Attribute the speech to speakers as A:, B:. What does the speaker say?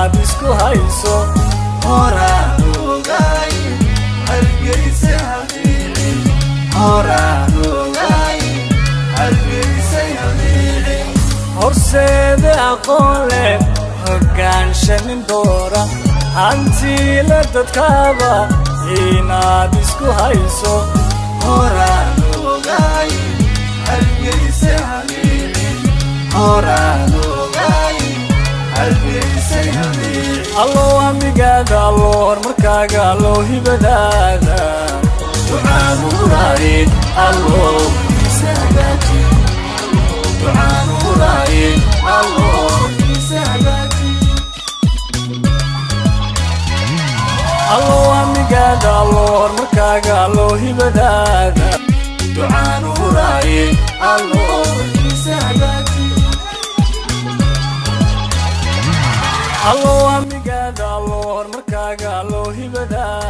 A: Inaad isku hayso.
B: Horaan ogaay Hargeysa haliicin, horaan ogaay Hargeysa haliicin.
A: Horseede aqoon leh, hoggaanshanin doora, hantiila dadkaaba inaad isku hayso.
B: Horaan ogaay Hargeysa haliicin, horaan ogaay Hargeysa haliicin.
A: Allow hamigaada, allow horumarkaaga, allow hibadaada ducaan huraaye, allow
B: Isa hagaaji,
A: ducaan huraaye, allow
B: isa hagaaji.
A: Allow hamigaada, allow horumarkaaga, allow hibadaada ducaan huraaye, allow
B: Isa hagaaji.
A: Allow hamigaada, allow horumarkaaga, allow hibadaada.